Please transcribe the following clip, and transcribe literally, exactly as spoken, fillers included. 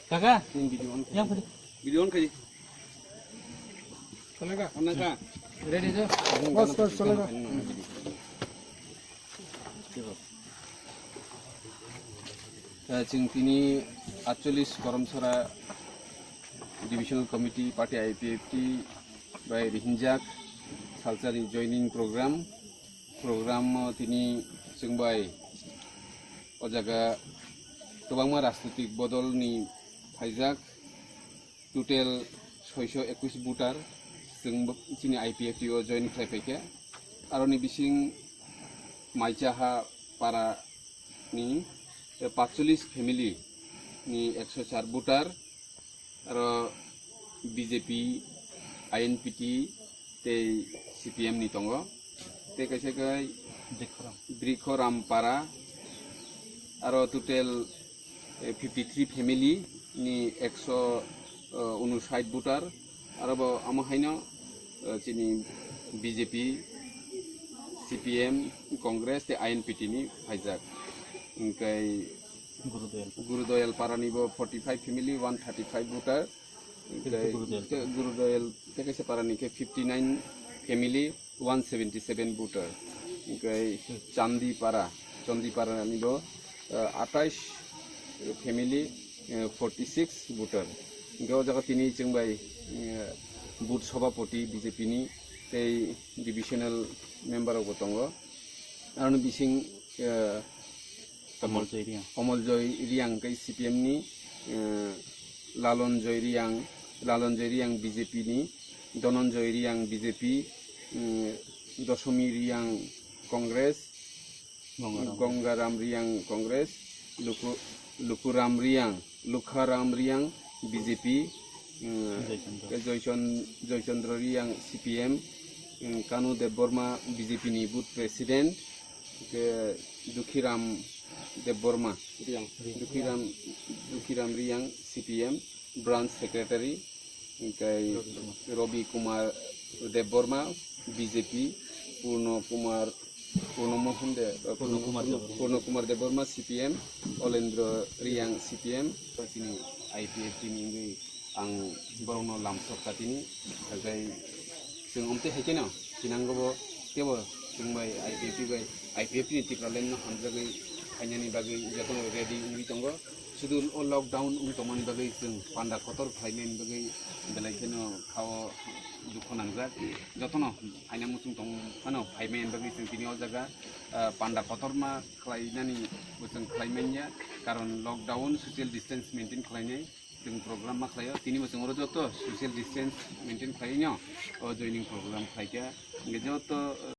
Kaka, yang phai di. Video on khaidi. Chlega. On na kha. Ready jo? Bas, bas, chlega. Chwng tini atcholish Karamsora Divisional Committee Party I P F T bai rihinjak salsani joining program. Program o tini chwng bai o jaga kwbangma rajnitik bodol ni phaijak, total soiso ekush voter chwng bo-, chini I P F T o join khlai phaikha. Aroni bising Maichaha para ni, eh, patcholish family ni ekso char voter, aro B J P, I N P T tei C P M ni tongo. Tei kaisa khe Brikhoram. Brikhoram para, aro total, eh, fifty three family ni ekso, eh, unushait voter. Aro bo amo haino, eh, chini B J P, C P M, Congress tei I N P T ni phaijak. Hingkai Gurudoyal. Gurudoyal para ni bo forty five family, one thirty five voter. Hingkai Gurudoyal. Gurudoyal tei kaisa para ni khe fifty nine family, one seventy seven voter. Hingkai Chandipara, Chandipara ni bo, eh, atais family, eh, forty six voter. Hingkai o jaga tini chwng bai, eh, booth sobhapoti B J P ni tei divisional member rok bo tongo. Aroni bising, eh, Komol Joy Reang. Komol Joy Reang khe C P M ni, eh, Lalon Joy Reang, Lalon Joy Reang B J P ni, Dhananjoy Reang B J P, mm, Dosomi Reang Congress, Gongaram. Gongaram Reang Congress, Luku-, Lukuram Reang, Lukharam Reang B J P, mm, Joychandra. Joychan-, Joychandra Reang C P M, mm, Kanu Debbarma B J P ni booth president, ke Dukhiram Debbarma. Reang. Dukhiram, Dukhiram Reang C P M branch secretary, hingkai Robi Kumar. Robi Kumar Debbarma B J P, Purno Kumar, Purno Mohan De-, eh, Purno Kumar Debbarma. Purno Kumar Debbarma C P M, Olendro Reang C P M, chini I P F T ni wngwi ang borokno lamsok kha tini, hingkai chwng omtwi hai kheno thinango bo, teibo chwng bai I P F T bai, I P F T ni Tipraland no hamjagwi phainani bagwi jotono ready wngwi tongo. Sudu o lockdown wng tongmani bagwi chwng panda kotor khlainani bagwi belai kheno khao dukho nangjak. Jotono phaina muchung tong phano phaimani bagwi chwng tini o jaga, ah, panda kotorma khlainani bo chwng khlai manya, karon lockdown, social distance maintain khlainai chwng program ma khlaio. Tini bo chwng oro joto social distance maintain khlaino o joining program khlaikha. Hingke joto,